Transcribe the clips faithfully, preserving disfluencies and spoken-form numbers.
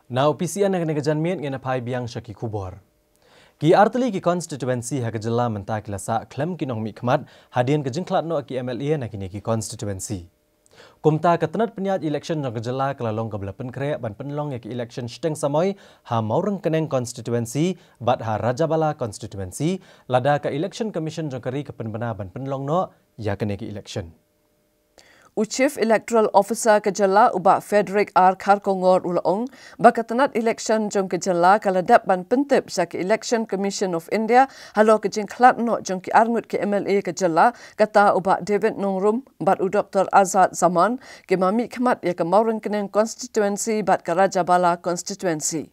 Na U P C N ha kane ka janmiet ngin ïa phai biang sha ki khubor. Ki artylli ki constituency ha ka jylla mynta ki la sah khlem ki nongmihkhmat hadien ka jingkhlad noh ki M L A na kine ki constituency. Kumta ka tnat pynïaid election jong ka jylla ka la long kaba la pynkhreh ban pynlong ïa ki election shiteng samoi ha Mawryngkneng constituency bad ha Rajabala constituency, lada ka Election Commission jong ka ri ka pynbna ban pynlong noh ïa kane ka election. U Chief Electoral Officer ka jylla u Bah Frederick R Kharkongor u la ong ba ka tnat election jong ka jylla ka la dep ban pyntip sha ka Election Commission of India halor ka jingkhlad noh jong ki arngut ki M L A ka jylla, kata u Bah David Nongrum bad u Doktor Azad Zaman, ki ba mihkhmat ïa ka Mawryngkneng constituency bad ka Rajabala constituency.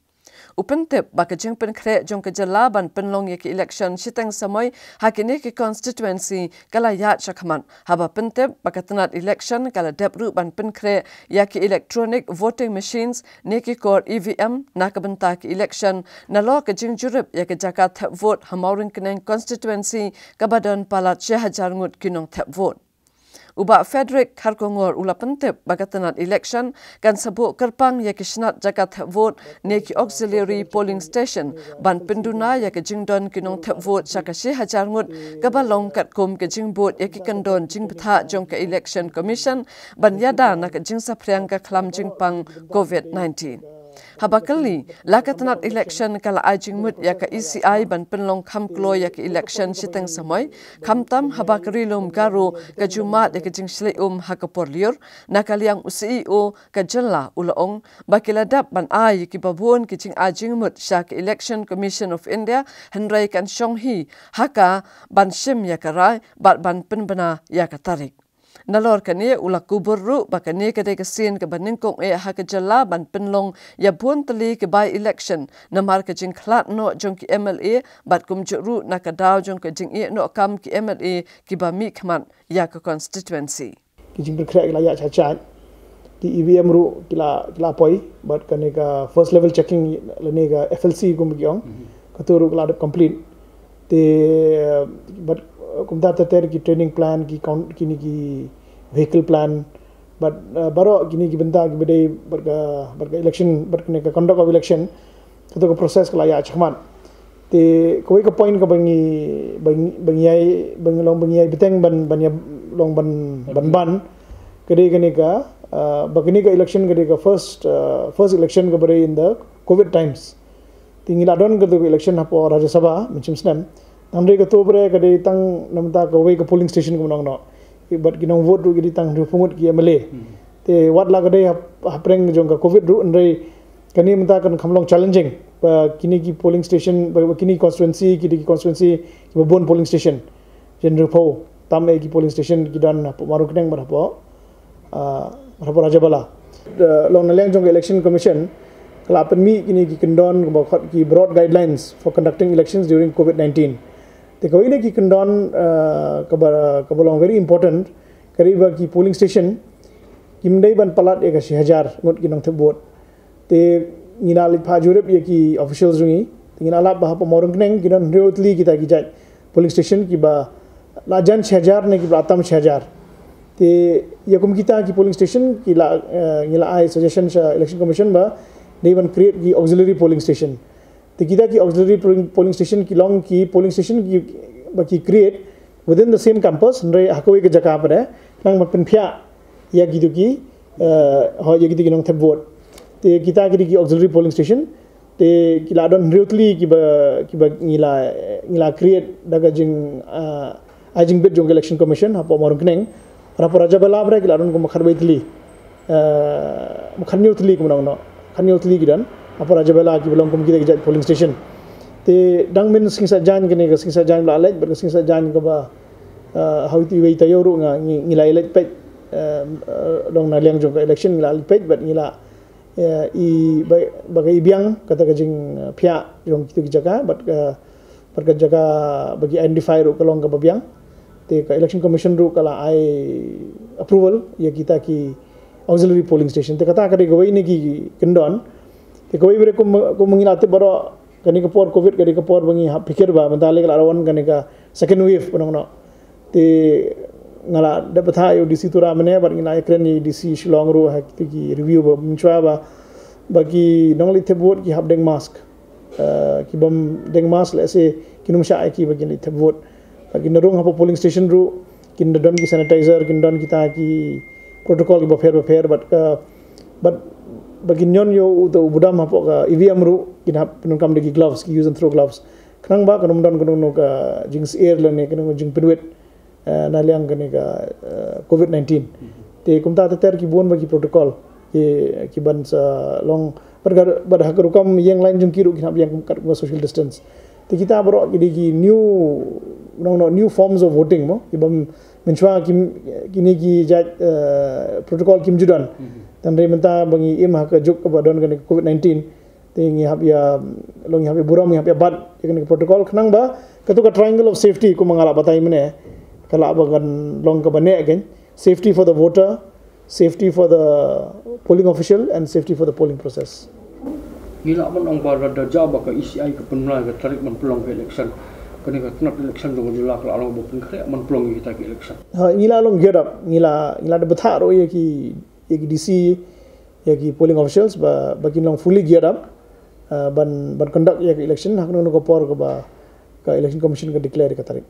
U pyntip ba ka jingpynkhreh jong ka jylla ban pynlong ïa ki election shiteng samoi ha kine ki constituency ka la ïaid shakhmat, haba pyntip ba ka tnat election ka la dep ruh ban pynkhreh ïa ki electronic voting machines ne ki kor E V M na ka bynta ki election, nalor ka jingjurip ïa ka jaka thep vote ha Mawryngkneng constituency kaba don palat shi hajar ngut ki nongthep vote. U Bah Frederick Kharkongor u la pyntip ba ka tnat election kan sa buh kyrpang ïa ki shnat jaka thep vote ne ki auxiliary polling station ban pynduna ïa ka jingdon ki nongthep vote sha ka shi hajar ngut, kaba long katkum ka jingbud ïa ki kyndon jingbthah jong ka Election Commission ban ïada na ka jingsaphriang ka khlam jingpang COVID nineteen. Haba kylli la ka tnat election ka la ai jingmut ïa ka E C I ban pynlong kham kloi ïa ka election shiteng samoi, khamtam haba ka Ri Lum Garo ka ju mad ïa ka jingshlei um ha ka por lyiur, na ka liang u C E O ka jylla u la ong ba ki la dep ban ai ïa ki babun ki jingai jingmut sha ka Election Commission of India, hynrei kan shong hi ha ka ban shim ïa ka rai bad ban pynbna ïa ka tarik. Nalor kane u la kubur ruh ba kane ka dei ka sien kaba nyngkong eh ha ka jylla ban pynlong ïa bun tylli ki by election namar ka jingkhlad noh jong ki M L A bad kumjuh ruh na ka daw jong ka jingïeh noh kam ki M L A ki ba mihkhmat ïa ka constituency. Ki jingpynkhreh ki la ïaid shai shai. Ki E V M ruh ki la, ki la poi bad kane ka first level checking lane ka F L C kum ki ong. Kato ruh ka la dep complete. Te bad kumta ter ter ki training plan, ki count, kine ki vehicle plan bad, uh, baroh kine ki bynta ki ba dei bad ka, bad ka election bad kane ka conduct of election. Kato ka process ka la ïaid shakhmat. Te kawei ka point kaba ngi, ba ngi, ba ngi ïai, ba ngi long, ba ngi ïai bteng ban, ban ïa long ban, ban ban. Ka dei kane ka, uh, ba kane ka election ka dei ka first, uh, first election kaba dei in the COVID times. Te ngi la don kato ka election hapoh Rajya Sabha mynshem snem. Hynrei kato ba dei ka dei tang na bynta kawei ka polling station kaba nang noh. Bad ki nong vote ruh ki dei tang hynriewphew ngut ki M L A. Te wat la ka dei hap-, hapdeng jong ka COVID ruh, hynrei kane mynta kan kham long challenging ba kine ki polling station, ba, ba kine constituency, ki dei ki constituency ki ba bun polling station. Hynriewphew tam eh ki polling station ki don hapoh Mawryngkneng bad hapoh, ah, bad hapoh Rajabala. Long na liang jong ka Election Commission ka la pynmih kine ki kyndon kaba khot ki broad guidelines for conducting elections during COVID nineteen. Te kawei na ki kyndon, ah, kaba, kaba long very important ka dei ba ki polling station kim dei ban palat ïa ka shi hajar ngut ki nongthep vote. Te ngi la leit phah jurip ïa ki officials jong ngi. Te ngi la lap ba hapoh Mawryngkneng ki don hynriew tylli kita ki jait polling station kiba la jan shi hajar ne kiba la tam shi hajar. Te ïa kum kita ki polling station ki la, eh, ngi la ai suggestion sha Election Commission ba dei ban create ki auxiliary polling station. Te kita ki auxiliary polling, polling station ki long ki polling station ki ba ki create within the same campus, hynrei ha kawei ka jaka pat, eh, nang ban pynphiah ïa kitu ki, eh, ho, ïa kitu ki nongthep vote. Te kita ki dei ki auxiliary polling station, te ki la don hynriew tylli kiba, kiba ngi la, ngi la create da ka jing, eh, ai jingbit jong ka Election Commission hapoh Mawryngkneng. Hapoh Rajabala pat ki la don kum khatwei tylli. Eh, khathynñiew tylli kum nang noh. Khathynñiew tylli ki don hapoh Rajabala kiba long kum kita ki jait polling station. Te dang mynne Sing Saitjaiñ, kane ka Sing Saitjaiñ ba la leit bad ka Sing Saitjaiñ kaba, eh, ha ïa iwei i taïew ruh nga ngi, ngi la ïaleit peit, eh, eh, long na liang jong ka election ngi la leit peit bad ngi la, eh, i ba, ba ka i biang kata ka jingphiah jong kitu ki jaka bad ka, bad ka jaka ba ki identify ruh ka long kaba biang. Te ka Election Commission ruh ka la ai approval ïa kita ki auxiliary polling station. Te kata ka dei kawei na ki kyndon. Te kawei pat kum, kum ngi la tip baroh, kane ka por COVID ka dei ka por ba ngi hap pyrkhat ba mynta lei ka la wan kane ka second wave ba nang noh. Te nga la dep btha ïa u D C Tura mynne bad ngi la ïakren ïa u D C Shillong ruh ha kitu ki review ba mynshuwa ba Ba ki nongleit thep vote ki hap deng mask. Uh, ki bym deng mask lehse kin ym shah ïa ki ba kin leit thep vote. Ba kin da rung hapoh polling station ruh, kin da don ki sanitizer, kin don kita ki protocol kiba pher ba pher, bad ka, bad ba kin ñion ïa uta u budam hapoh ka E V M ruh, kin hap pyndonkam da ki gloves, ki use and throw gloves. Khnang ba kan ym don kano kano ka jingsyier lane kano kano jingpynwit, eh, na liang kane ka, eh, COVID nineteen. Te kumta ter ter ki bun ba ki protocol ki, ki ban sa long, bad ka, bad ha ka rukom ïeng line jong ki ruh kin hap ïeng kat ka social distance. Te kita baroh ki dei ki new, nong, nong, new forms of voting mo, ki bym, mynshuwa ki, kine ki jait, eh, protocol kim ju don. Tang hynrei mynta ba ngi im ha ka juk kaba don kane ka COVID nineteen, te ngi hap ïa, long ngi hap ïa burom, ngi hap ïa bat ïa kane ka protocol, khnang ba kato ka triangle of safety kumba nga la batai mynne, ka lah ba kan long kaba neh kein. Safety for the voter, safety for the polling official, and safety for the polling process. Ngi lah ban ong ba lada jia ba ka E C I ka pynbna ïa ka tarik ban pynlong ka election, kane ka tnat election jong ka jylla ka lah long ba pynkhreh ban pynlong ïa kita ki election. Ha, ngi la long geared up, ngi la, ngi la da bthah ruh ïa ki, ïa ki D C, ïa ki polling officials ba, ba kin long fully geared up, uh, ban, ban conduct ïa ka election ha kano kano ka por kaba ka Election Commission ka declare ïa ka tarik.